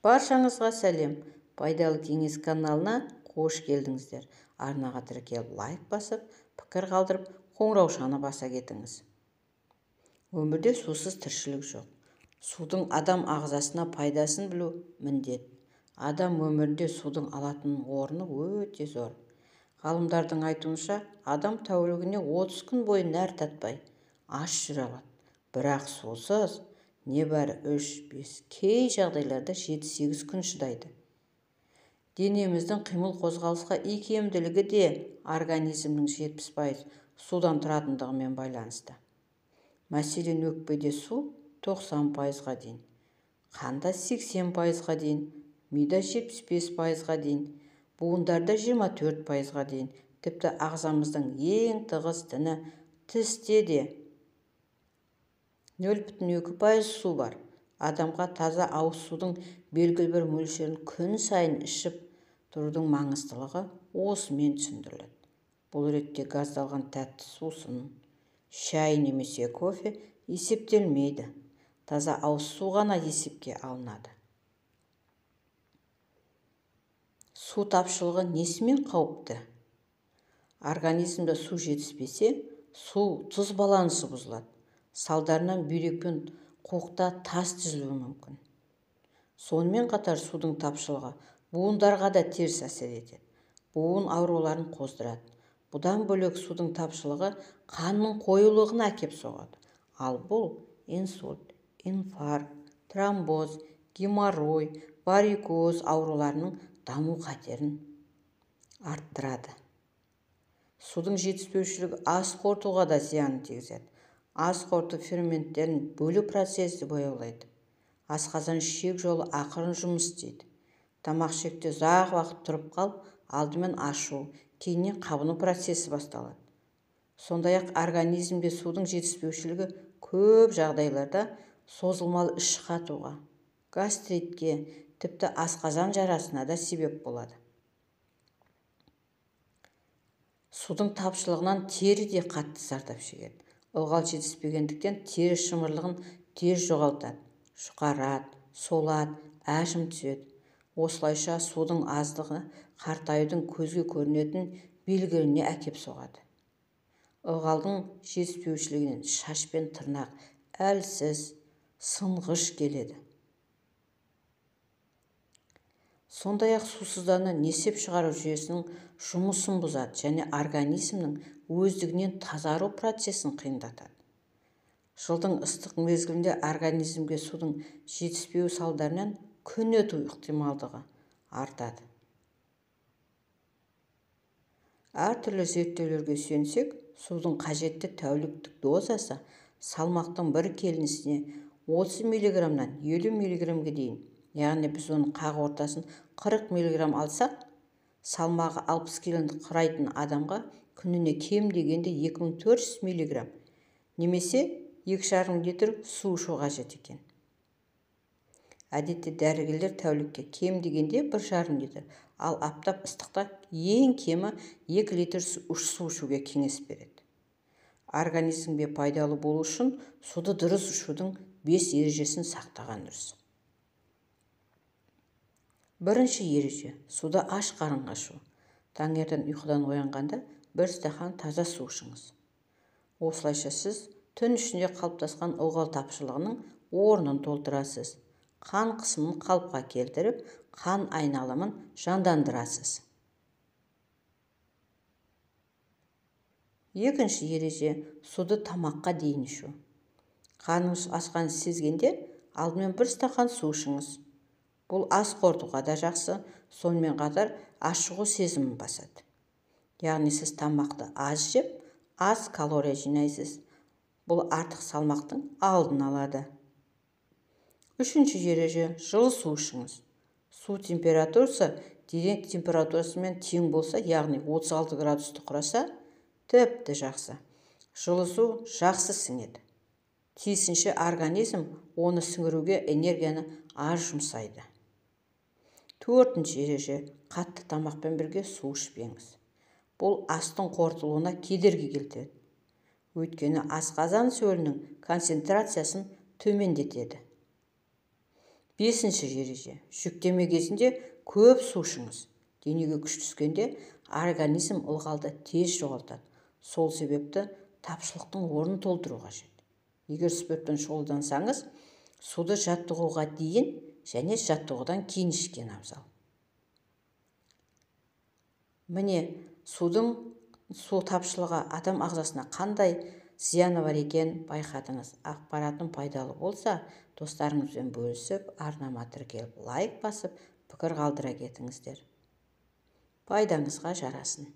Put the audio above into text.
Баршаңызға сәлем. Пайдалы кеңес каналына қош келдіңіздер. Арнаға тіркеліп, лайк басып, пікір қалдырып, қоңыраушаны баса кетіңіз. Өмірде сусыз тіршілік жоқ. Судың адам ағзасына пайдасын білу міндет. Адам өмірінде судың алатын орны өте зор. Ғалымдардың айтуынша, адам тәулігіне 30 күн бойы нәр татпай, аш жүре алады. Бірақ сусыз небәрі 3-5, кей жағдайларда 7-8 күн шыдайды. Денеміздің қимыл қозғалысқа икемділігі де организмнің 70% судан тұратындығымен байланысты. Мәселен, өкпеде су 90%-ға дейін, қанда 80%-ға дейін, мида 75%-ға дейін, буындарда 24%-ға дейін, тіпті ағзамыздың ең тығыз тіні тісте де 0,2% су бар. Адамға таза ауыз судың белгілі бір мөлшерін күн сайын ішіп тұрудың маңыздылығы осымен түсіндіріледі. Бұл ретте газдалған тәтті сусын, шай немесе кофе есептелмейді. Таза ауыз су ғана есепке алынады. Су тапшылығы несімен қауіпті? Организмде су жетіспесе, су-тұз балансы бұзылады. Салдарынан бүйрек пен қуықта тас түзілуі мүмкін. Сонымен қатар судың тапшылығы буындарға да теріс әсер етеді. Буын ауруларын қоздырады. Бұдан бөлек судың тапшылығы қанның қоюлығына әкеп соғады. Ал бұл инсульт, инфаркт, тромбоз, геморрой, варикоз ауруларының даму қатерін арттырады. Судың жетіспеушілігі ас қорытуға да зиянын тигізеді. Ас қорыту ферменттерін бөлу процесі баяулайды. Асқазан ішек жолы ақырын жұмыс істейді. Тамақ ішекте ұзақ уақыт тұрып қалып, алдымен ашу, кейіннен қабыну процесі басталады. Сондай-ақ организмде судың жетіспеушілігі көп жағдайларда созылмалы іш қатуға, гастритке, тіпті асқазан жарасына да себеп болады. Судың тапшылығынан тері де қатты зардап шегеді. Ылғал жетіспегендіктен тері шымырлығын тез жоғалтады, жұқарады, солады, әжім түседі. Осылайша судың аздығы қартаюдың көзге көрінетін белгілеріне әкеп соғады. Ылғалдың жетіспеушілігінен шаш пен тырнақ әлсіз, сынғыш келеді. Сондай-ақ сусыздану несеп шығару жүйесінің жұмысын бұзады және организмнің өздігінен тазару процесін қиындатады. Жылдың ыстық мезгілінде организмге судың жетіспеуі салдарынан күн өту ықтималдығы артады. Әртүрлі зерттеулерге сүйенсек, судың қажетті тәуліктік дозасы салмақтың бір келісіне 30 миллиграммнан 50 миллиграммге дейін, яғни біз оның қақ ортасын 40 миллиграмм алсақ, салмағы 60 келіні құрайтын адамға күніне кем дегенде 2400 миллиграмм немесе 2,5 литр су ішу қажет екен. Әдетте дәрігерлер тәулікке кем дегенде 1,5 литр, ал аптап ыстықта ең кемі 2 литр су ішуге кеңес береді. Организмге пайдалы болу үшін суды дұрыс ішудің 5 ережесін сақтаған дұрыс. Бірінші ереже суды аш қарынға ішу. Таңертең ұйқыдан оянғанда бір стақан таза су ішіңіз. Осылайша сіз түн ішінде қалыптасқан ылғал тапшылығының орнын толтырасыз. Қан қысымын қалыпқа келтіріп, қан айналымын жандандырасыз. Екінші ереже суды тамаққа дейін ішу. Қарныңыз ашқанын сезгенде алдымен бір стақан су ішіңіз. Бұл ас қорытуға да жақсы, сонымен қатар ашығу сезімін басады. Яғни сіз тамақты аз жеп, аз калория жинайсыз. Бұл артық салмақтың алдын алады. Үшінші ереже жылы су ішіңіз. Су температурасы дене температурасымен тең болса, яғни 36 градусты құраса, тіпті жақсы. Жылы су жақсы сіңеді. Тиісінше организм оны сіңіруге энергияны аз жұмсайды. Төртінші ереже қатты тамақпен бірге су ішпеңіз. Бұл астың қорытылуына кедергі келтіреді. Өйткені асқазан сөлінің концентрациясын төмендетеді. Бесінші ереже: жүктеме кезінде көп су ішіңіз. Денеге күш түскенде организм ылғалды тез жоғалтады. Сол себепті тапшылықтың орнын толтыру қажет. Егер спортпен шұғылдансаңыз, суды жаттығуға дейін және жаттығудан кейін ішкен абзал. Міне, су тапшылығы адам ағзасына қандай зияны бар екенін байқадыңыз. Ақпаратым пайдалы болса, достарыңызбен бөлісіп, арнама тіркеліп, лайк басып, пікір қалдыра кетіңіздер. Пайдаңызға жарасын.